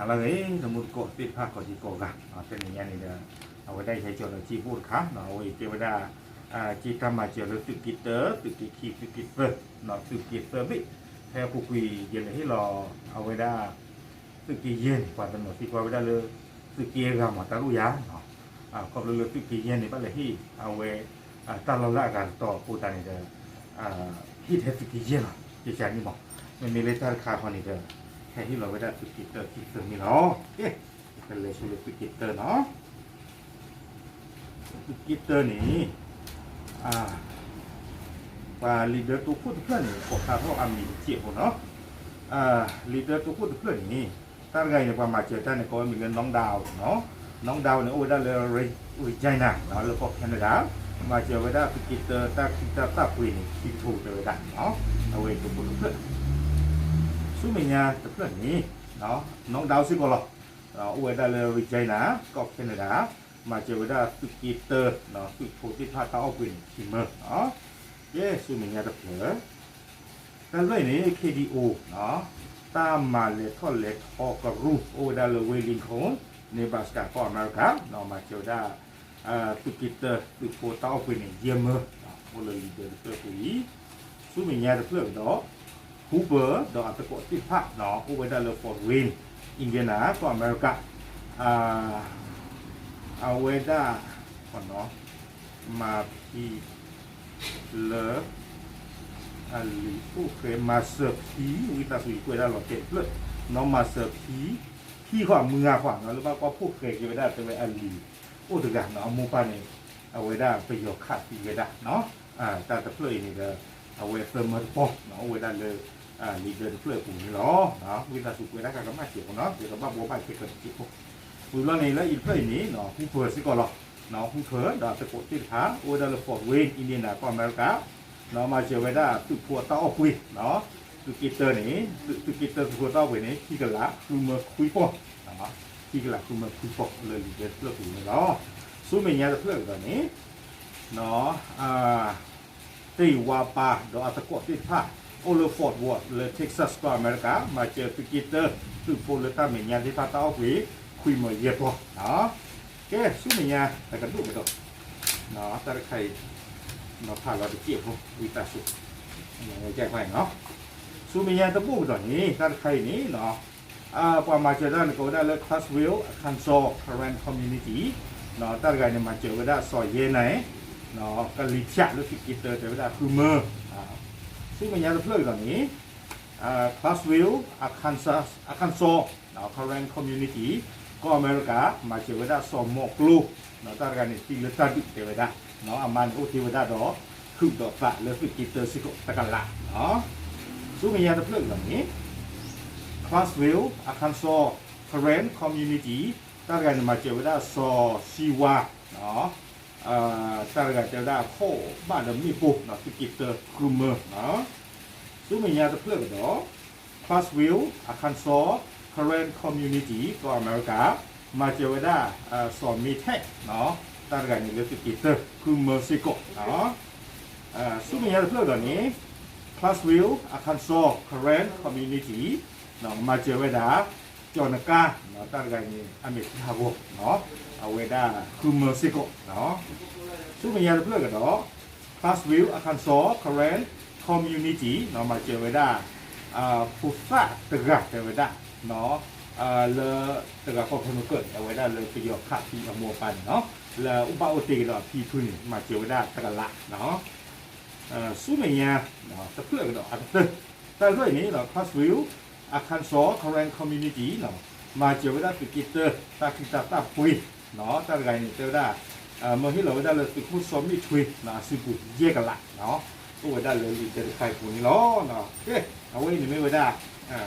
လၢအဂ့ၤ တမူတကိးသ့ၣ်တဖၣ်ကိးဒံကိးဂၤ, တနံၤညါန့ၣ်ဒီး အဝဲဒၣ်ယဟဲကၠီၤလီၤစ့ဘိၣ်တခါ, အဝဲအံၤတဲဝဲဒၣ် စ့တၢ်မၤစၢၤလၢသုးက့တၢ သုးက့ခံ သုးက့သၢ, သုးက့သၢဘ့ၣ်, ဖဲအပူၤကွံာ်ယလဲၤဟ့ၣ်လီၤ အဝဲဒၣ် သုးက့ယဲၢ်န့ၣ် ပှၤတနီၤသံကွၢ်ဝဲဒၣ်လၢ သုးက့အဂၤမၤတၢ်လိၣ်ယၤ, ခီဖျိလၢသုးက့ယဲၢ်န့ၣ် ဘၣ်လဲၤဟ့ၣ်အဝဲ တၢ်လီၢ်လၢအဂၤတတီၤအဃိသတးန့ၣ်ဒီး ဟ့ၣ်ထဲသုးက့ယဲၢ်လီၤ ကကန့ၣ်မး, မ့မ့ၢ်လၢတၢ်တခါခီန့ၣ်ဒီး ဟဲဟ့ၣ်လီၤဝဲဒၣ်သုးက့တၢခံသုးန့ၣ်လီၤ. ကလဲၤဆူလၢသုးက့တၢနီၤ, သုးက့တၢန့ၣ် ပှၤ leader တိခိၣ်တဖျၢၣ်န့ၣ် ကိးဖျါထီၣ်အမံၤတစဲးဖိနီၤ, leader တိခိၣ်တဖျၢၣ်န့ၣ် တၢ်တဂၤအံၤန့ၣ် ပှၤမၤစၢၤတၢ်န့ၣ် ကိးဝဲမံၤလၢ Nongdaw နီၤ, Nongdaw န့ၣ် အိၣ်ဝဲဒၣ်လၢ Regina နီၤ လၢကီၢ် Canada, မၤစၢၤဝဲဒၣ်သုးက့တၢ တၢ်ခံတၢ်သၣ်ပှ့ၤန့ၣ် ခံကထိတဲဝဲဒၣ်, အဝဲတိခိၣ်တဖျၢၣ်, ဆူမဲာ်ညါတဖျၢၣ်န့ၣ် Nongdaw စ့ၢ်ကီးလီၤ, အိၣ်ဝဲဒၣ်လၢ Regina ကီၢ် Canada, မၤစၢၤဝဲဒၣ်သုးက့တၢ သုးဖိသ့ၣ်တဖၣ်တၢ်အီၣ်ပှ့ၤန့ၣ် ခံမၢ, ကဲ ဆူမဲာ်ညါတဖျၢၣ် တၢ်တဖျၢၣ်အံၤန့ၣ် KDO တၢ်မၤလဲၤထီၣ်လဲၤထီကရူၢ် အိၣ်ဝဲဒၣ်လၢ Wayne Lincoln, Nebraska ကီၢ်အမဲရကၤ, မၤစၢၤဝဲဒၣ် သုးက့တၢ သုးဖိတၢ်အီၣ်ပှ့ၤန့ၣ် ယဲၢ်မၢ, အိၣ်လၢ leader တဖျၢၣ်အပူၤအံၤ, ဆူမဲာ်ညါတဖျၢၣ်ကဒီး Hooper ဒီးအသကိးသ့ၣ်တဖၣ် အိၣ်ဝဲဒၣ်လၢ Fort Wayne, Indiana ကီၢ်အမဲရကၤ, အဝဲဒၣ် မၤဖံ လၢ အလံၤအိၣ်ဃဲ မၤစၢၤဖံ ဝံသးစူၤ ယကွဲးဒၣ်လီၤတဲာ်တဖျၢၣ်, နီၢ်မၤစၢၤဖံ ခံဃီမုၢ်ဂၤဃီ လၢဘၣ်ကွၢ်ဖိၣ်ဃဲက့ၤဝဲဒၣ်တဲဝဲအလံၤအိၣ်တဂၤနီၤ, အမိၢ်ပၢ်န့ၣ် အဝဲဒၣ်ပယီၤခးသံဝဲဒၣ်, တၢ်တဖျၢၣ်အံၤန့ၣ်ဒီး အဝဲသၢမၢတပီၢ် အိၣ်ဝဲဒၣ်လၢ leader တဖျၢၣ်အပူၤန့ၣ်လီၤ. ဝံသးစူၤကွဲးဒၣ်ကကမၣ်စဲးဖိနီၤ, ယကဘၣ်ဘှီဘၣ်ခဲကၢၤတစဲးဖိ, ဝံၤဘျီန့ၣ် လၢအံၤတဖျၢၣ်အံၤန့ၣ် Hooper စ့ၢ်ကီးလီၤ, Hooper ဒီးအသကိးသ့ၣ်တဖၣ် အိၣ်ဝဲဒၣ်လၢ Fort Wayne, Indiana ကီၢ်အမဲရကၤ, မၤစၢၤဝဲဒၣ်သုးဖိအတၢ်အီၣ်ပှ့ၤ, သုးက့တၢန့ၣ် သုးက့တၢသုးဖိတၢ်အီၣ်ပှ့ၤန့ၣ် ခံကလးဃုမၢခွံပီၢ်, ခံကလးဃုမၢခွံပီၢ် လၢ leader တဖျၢၣ်အပူၤန့ၣ်လီၤ. ဆူမဲာ်ညါတဖျၢၣ်ကဒီးန့ၣ် တ့ၢ်ဝါပၤ ဒီးအသကိးသ့ၣ်တဖၣ် အိၣ်လၢ Fort Worth လၢ Texas ကီၢ်အမဲရကၤ, မၤစၢၤသုးက့တၢ သုးဖိလၢတၢ်မဲာ်ညါသ့ၣ်တဖၣ်တၢ်အီၣ်ပှ့ၤ ခွံမၢယဲၢ်ပီၢ်, ကဲ ဆူမဲာ်ညါတကဒိၣ်ကဒီး, တၢ်တခါအံၤ ဖးလီၤတစဲးဖိ ဝံသးစူၤ ဝဲကဲခွါအံၤနီၤ, ဆူမဲာ်ညါတဘိၣ်ကဒီးန့ၣ် တၢ်တခါအံၤန့ၣ် ပှၤမၤစၢၤတၢ်န့ၣ် ကိးဝဲဒၣ်လၢ Clarksville Arkansas Karen Community, တၢ်တဂၤန့ၣ် မၤစၢၤဝဲဒၣ်စီၤယဲနၤ, ကလံၤဖၠးလၢသုးက့တၢတဲဝဲဒၣ်ဃုမၢ, ဆူမဲာ်ညါတဖျၢၣ်ကဒီးန့ၣ် Clarksville Arkansas, Arkansas Karen Community ကီၢ်အမဲရကၤ မၤစၢၤဝဲဒၣ်စီၤမိးကျိ, တၢ်တဂၤန့ၣ်သံလၢတၢ်ဒုးတဲဝဲဒၣ်, အမါန့ၣ်အိၣ်တ့ၢ်ဝဲဒၣ်ဒီး ဟုးဒီးသးလၢသုးက့တၢစ့ၢ်ကီးတကလး ဆူမဲာ်ညါတဖျၢၣ်ကဒီးန့ၣ် Clarksville Arkansas Karen Community, တၢ်တဂၤန့ၣ် မၤစၢၤဝဲဒၣ်စီၤစံဝါ, တၢ်တဂၤတဲဝဲဒၣ်ခိၣ်ဘၣ်ဒီးမ့ၣ်ပိၢ် သုးက့တၢဃုမၢ, ဆူမဲာ်ညါတဖျၢၣ်ကဒီး Clarksville Arkansas Karen Community ကီၢ်အမဲရကၤ မၤစၢၤဝဲဒၣ် စီၤမ့ထဲး, တၢ်တဂၤန့ၣ်လၢသုးက့တၢဃုမၢစ့ၢ်ကီး, ဆူမဲာ်ညါတဖျၢၣ်ကဒီးန့ၣ် Clarksville Arkansas Karen Community မၤစၢၤဝဲဒၣ် ကၠီၤနကါ, တၢ်တဂၤန့ၣ် အမဲာ်ထံဟးဂီၤ, အဝဲဒၣ်ဃုမၢစ့ၢ်ကီး, ဆူမဲာ်ညါတဖျၢၣ်ကဒီး Clarksville Arkansas Karen Community မၤစၢၤဝဲဒၣ် ဖိသၣ်တဂၤတဲဝဲဒၣ် လၢတဂၤဃီဖဲမုၢ်ကၢၢ်န့ၣ် အဝဲဒၣ်လၢပယီၤခးသံအမိၢ်အပၢ်န့ၣ်နီၤ, လၢအအိၣ်ဘၣ်အိၣ်တ့ၢ်ကဒီးအဖံဖုန့ၣ် မၤစၢၤဝဲဒၣ်တကလး, ဆူမဲာ်ညါ တဖျၢၣ်ကဒီးအကတၢၢ်, တၢ်တဖျၢၣ်အံၤန့ၣ် Clarksville Arkansas Karen Community မၤစၢၤဝဲဒၣ်သုးက့တၢ တၢ်ခံးတၢ်သၣ်ပှ့ၤ, တၢ်တဂၤအံၤန့ၣ် တဲဝဲဒၣ် မၢဟ့ၣ်လီၤဝဲဒၣ်လၢသုးခိၣ်စီၤမ့ၣ်ထွ့ အစုပူၤယဲၢ်ကလး, အိၣ်ဝဲဒၣ်လၢ leader တခါအံၤအပူၤန့ၣ်လီၤ. ကဲ အဝဲအံၤန့ၣ်မ့ၢ်ဝဲဒၣ်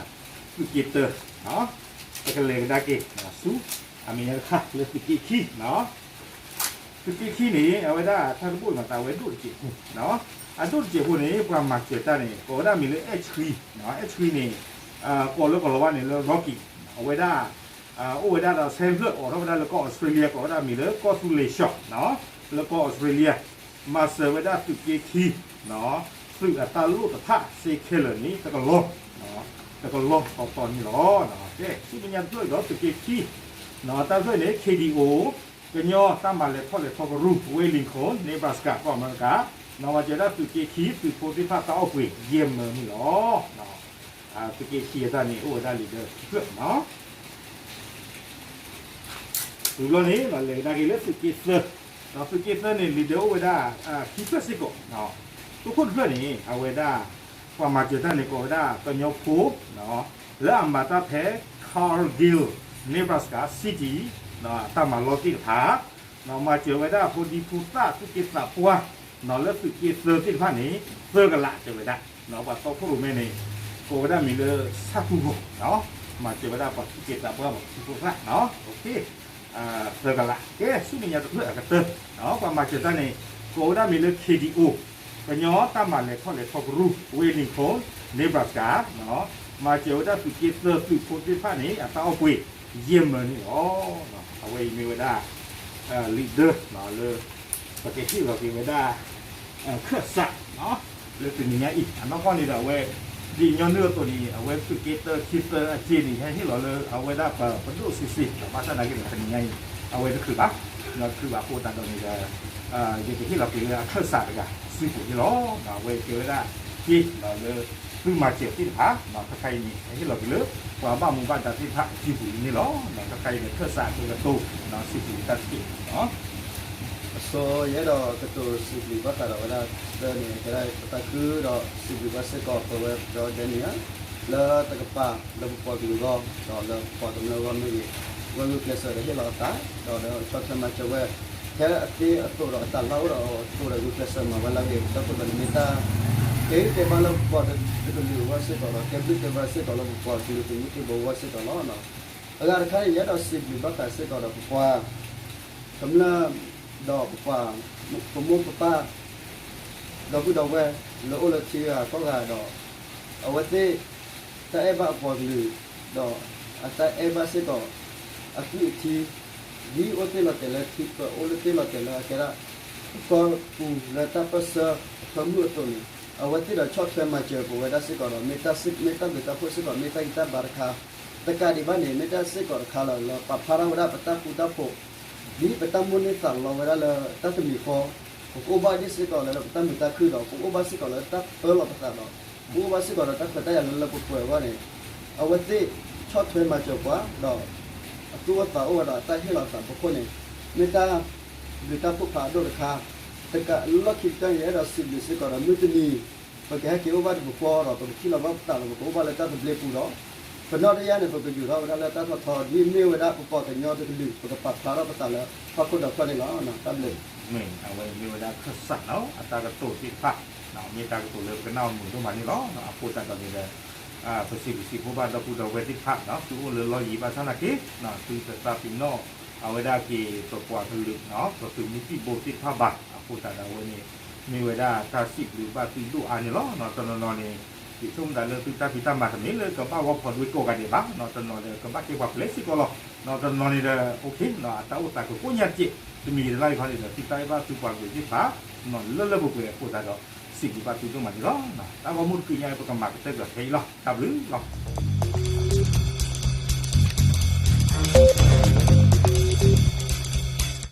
သုးက့တၢ ပကလဲၤကဒါက့ၤဆူ အမဲာ်ညါတခါလၢသုးက့ခံ သုးက့ခံန့ၣ် အဝဲဒၣ်တၢ်တဘိၣ်န့ၣ် သးဝဲဒိၣ်တစဲးဖိ, အဒိၣ်တစဲးဖိန့ၣ် ပှၤမၤစၢၤတၢ်န့ၣ် ကိးဝဲဒၣ်မံၤလၢ H three, H three န့ၣ် ကိးလၢကီၢ်လီၤဝါန့ၣ်လၢ Rocky, အဝဲဒၣ် အိၣ်ဝဲဒၣ်ဒီး ဆဲဖျၢၣ်အိးထီၣ်ဝဲဒၣ်လၢကီၢ်အီစထြ့လယါ ကိးဝဲဒၣ်မံၤလၢကီၢ်သူလ့ၤၡီၣ်, လၢကီၢ်အီစထြ့လယါ, မၤစၢၤဝဲဒၣ်သုးက့ခံ သုးအတၢ်လိၣ်တဖၣ်စ့ခဲလၢာ်န့ၣ် တကလီၤ တကလီၢ်တီတီန့ၣ်လီၤ. ကဲ ဆူမဲာ်ညါတဖျၢၣ်ဒီးသုးက့ခံ တၢ်တဖျၢၣ်န့ၣ် K D O ကညီတၢ်မၤလဲၤထီၣ်လဲၤထီကရူၢ် ဝ့ၢ် Lincoln Nebraska ကီၢ်အမဲရကၤ မၤစၢၤဝဲဒၣ်သုးက့ခံသုးဖိသ့ၣ်တဖၣ်တၢ်အီၣ်ပှ့ၤ ယဲၢ်မၢန့ၣ်လီၤ. သုးက့ခံအတၢ်န့ၣ် အိၣ်ဝဲဒၣ်လံာ်ဒၢခံဖျၢၣ်နီၤ တုၤဘျီန့ၣ် လဲၤကဒါက့ၤလၢသုးက့သၢ, ဒီးသုးက့သၢန့ၣ် လံာ်ဒၢအိၣ်ဝဲဒၣ် ခံဖျၢၣ်စ့ၢ်ကီး, သုးခိၣ်တဖျၢၣ်န့ၣ် အဝဲဒၣ် ပှၤမၤစၢၤတၢ်န့ၣ် ကိးဝဲဒၣ်ကညီဖိ လၢအမၤတၢ်ဖဲ Cargill Nebraska City တၢ်မၤလီသ့ၣ်တဖၣ်, မၤစၢၤဝဲဒၣ်ဖိဒံဖိသၣ်သူၣ်က့သးပှၢ် လၢသုးက့သၢသ့ၣ်တဖၣ်န့ၣ် သၢကလးတဲဝဲဒၣ်, ပှၤတီခိၣ်ရိၣ်မဲန့ၣ် ကိးဝဲဒၣ်မံၤလၢဆၣ်ထူၣ်ဂီၤ, မၤစၢၤဝဲဒၣ်ပှၤသူၣ်က့သးပှၢ် ပှၤသူၣ်က့သးပှၢ်, သၢကလး, ကဲ ဆူမဲာ်ညါတဖျၢၣ်အကတၢၢ်, ပှၤမၤစၢၤတၢ်န့ၣ် ကိးဝဲဒၣ်မံၤလၢ K D O ကညီတၢ်မၤလဲၤထီၣ်လဲၤထီကရူၢ် ဝ့ၢ် Lincoln Nebraska မၤစၢၤဝဲဒၣ်သုးက့သၢသုးဖိသ့ၣ်တဖၣ်န့ၣ် အတၢ်အီၣ်ပှ့ၤ ယဲၢ်မၢန့ၣ်လီၤ. အဝဲအံၤမ့ၢ်ဝဲဒၣ် လံာ်ဒၢ လၢ ပကဟ့ၣ်လီၤက့ၤဝဲဒၣ် ခၢၣ်စး လၢတနံၤညါအံၤ အနီၢ်ကီၢ်န့ၣ်ဒီးအဝဲ ဒ်ညီနုၢ်အသိးန့ၣ် အဝဲသုးက့တၢ ခံသၢအစ့န့ၣ် ဟဲဟ့ၣ်လီၤလၢအဝဲဒၣ်ပဒိၣ်စ့စ့ ဘၣ်ဆၣ်သနာ်က့န့ၣ် တနံၤညါအံၤ အဝဲတချုးဘၣ်, တချုးဘၣ်အဃိသတးဒီးန့ၣ်ဒီး ယကဟ့ၣ်လီၤက့ၤဝဲဒၣ်ခၢၣ်စးတဂၤ စုပူၤန့ၣ်လီၤ. အဝဲကဲဝဲဒၣ် က့ လၢ သုမၤစၢၤသ့ၣ်တဖၣ် တခါအံၤန့ၣ် ဟဲဟ့ၣ်လီၤက့ၤလၢ ပှၤဘၣ်မူဘၣ်ဒါသ့ၣ်တဖၣ်အစုပူၤန့ၣ်လီၤ. တခါအံၤန့ၣ် ခၢၣ်စးကကတိၤ စံးဘျုးတၢ်တက့ၢ် အဆိ ယအဲၣ်ဒိးကတိၤစံးဘျုးဘၣ်ဃးဒီးဝဲဒၣ်တၢ်န့ၣ် ကဲဒၣ်ပတၢ်ခုဒီးစံးဘျုးဘၣ်စ့ၢ်ကီးပဝဲဒီးဒဲန့ၣ် လၢတကပၤလၢပပှၤကလုာ်အဂီၢ် ဒီးလၢပပှၤကမျၢၢ်အဂီၢ်မ့ၢ်ဂ့ၤ ဝဲဂုာ်ကျဲးစၢးဒီးဟ့ၣ်လီၤအသး ဒီးဒီးဆီၣ်ထွဲမၤစၢၤဝဲ ထဲအသ့အသိးဒီးအတၢ်လၢအိၣ်ဒီးအသိးဒီးဂုာ်ကျဲးစၢးမၤဝဲလၢအဂ့ၤ ဒီပုၢ်ဝဲၢ်န့ၣ်မ့ၢ်တၢ် ကဲဂံၢ်ကဲဘါလၢပပှၤတကလုာ်အဂီၢ်စ့ၢ်ကီးဒီး ကဲဘျုးကဲဘၢစ့ၢ်ကီးလၢပပှၤကလုာ်သုးမုၢ်သံၣ်ဘိအဂီၢ်စ့ၢ်ကီးလီၤ. အဂၤတခါန့ၣ် ယအဲၣ်ဒိးစံးဘျုးဘၣ်ဃးစ့ၢ်ကီးဒီးပပှၤ ကမျၢၢ် ဒီးပပှၤ ပမိၢ်ပပၢ် ဒီပုၢ်ဒီဝဲၢ် လၢအိၣ်လၢထံဂၤကီၢ်ဂၤဒီး အဝဲသ့ၣ် တၢ်အဲၣ်ဘၣ်အပှၤကလုာ် ဒီးအတၢ်အဲၣ်ဘၣ်စ့ၢ်ကီး အသွံၣ်အထံ ဒ်အိၣ်သ့ၣ်လီၤတဲာ်လၢထံ ပအိၣ်လၢသ့ၣ်လီၤတဲာ်လၢအကဲဒၣ် ကီၢ်ပူၤလၢတၢ်ပၢၢ်ဆၢအဖၢမုၢ်အသိးန့ၣ် အဝဲသ့ၣ်ဒီးဆီၣ်ထွဲမၤစၢၤပဝဲဒၣ်စ့ၢ်ကီးဒီး မ့ၢ်တၢ်စ့ၢ်မ့ၢ်တၢ်ဘျုးတၢ်ဖှိၣ်စ့ၢ်ကီး မ့ၢ်တၢ်ဂံၢ်တၢ်ဘါတခါ တကးဒံးဘၣ်န့ၣ် မ့ၢ်တၢ်စ့ၢ်ကီးတခါလီၤ လၢပာ်ဖျါထီၣ်ဝဲဒၣ်ပတၢ်ဃူတၢ်ဖိး ဒ်ပတၢ်မိၣ်န့ၢ်သးလီဝဲဒၣ်လၢတၢ်တမံၤဃီ ပကအိၣ်ဘၣ်ဒ်စ့ၢ်ကီးလၢပတၢ်မုာ်တၢ်ခုၣ်ဒီး ပကအိၣ်ဘၣ်စ့ၢ်ကီးလၢတၢ်ပၢလီၤပသးဒီး ပကအိၣ်ဘၣ်စ့ၢ်ကီးဒီးတၢ်ခွဲးတၢ်ယာ်လၢလၢပှဲၤပှဲၤအဂီၢ်န့ၣ် အဝဲသ့ၣ်ဆီၣ်ထွဲမၤစၢၤပှၤဒီး အသူၣ်အိၣ်သးအိၣ်ဝဲဒီးတၢ်ဟ့ၣ်လီၤသးဖီခိၣ်န့ၣ် မ့ၢ်တၢ်ဘျုးတၢ်ဖှိၣ်ဖးဒိၣ်တခါ တကးလီၢ်ခံကတၢၢ်န့ၣ် ယအဲၣ်ဒိးစံးဘျုးစ့ၢ်ကီးဒီး မုၢ်တနံၤ ပကဟဲက့ၤအိၣ်ဘၣ်တပူၤဃီဒီး ပကထံၣ်လီၤဘၣ်ပသးဒီး ပကအိၣ်ဘၣ်လၢတၢ်သဘျ့ပူၤဒီး ပနီၣ်တယၢ်န့ၣ် ပကယူၤထီၣ်ဝဲဒၣ်လၢတၢ်ထီထီ ဒ်မ့ၢ်ဝဲဒၣ်ပပှၤကညီတကလုာ် ပကပာ်ဖျါထီၣ်ပသးလၢဟီၣ်ခိၣ်ဒီးဖျၢၣ်န့ၣ်လီၤ. တၢ်ဘျုး မ့ၢ်အဝဲမ့ၢ်ဝဲဒၣ်ခၢၣ်စးနီၤ အတၢ်ကတိၤသ့ၣ်တဖၣ် မ့ၢ်တၢ်ကတိၤလၢပကနၣ်အီၤမုာ်ဒိၣ်မးန့ၣ်လီၤ. အဃိသတးဒီးန့ၣ်ဒီး ပစံးဘျုးစံးဖှိၣ်ဘၣ်ဒီပုၢ်ဒီဝဲၢ်သ့ၣ်တဖၣ် သုအိၣ်လၢလီၢ်ယံၤဘၣ်ဆၣ်သနာ်က့ သုတသးပ့ၤနီၣ် အဝဲဒၣ်က့ၤပပှၤကလုာ် ပသုးမုၢ်သံၣ်ဘိသ့ၣ်တဖၣ်ဘၣ်. အဃိသတးဒီးအဝဲန့ၣ် မ့ၢ်ဝဲဒၣ်တၢ်စံးဘျုးဘၣ်သုဒိၣ်အါန့ၣ်လီၤ. တနီၤနီၤန့ၣ် ယဆိကမိၣ်သးလၢသုတၢ်ဖံးတၢ်မၤတမ့ၢ်လၢကဘၣ်ဂီၢ်ဖီဒွဲကိးဂၤဒဲးဘၣ်, တနီၤဒီးကဘၣ်ကဲပှၤပျဲစ့ၢ်ကီးလီၤ. တနီၤန့ၣ်ဒီး အတၢ်အိၣ်သးကကိးညါတက့ၢ် တမံၤတလါအံၤခီန့ၣ်ဒီး သုတၢ်အဲၣ်ဘၣ်သုပှၤကလုာ်သ့ၣ်တဖၣ် လၢလၢပှဲၤပှဲၤအဃိသတးဒီး စံးဘျုးဘၣ်သုဒိၣ်မးန့ၣ်လီၤ. တၢ်ဂီၤမူတကနံၤညါ ပကမၤကတၢၢ်ကဒီးဖဲအံၤလီၤ. တၢ်ဘျုးလီၤ.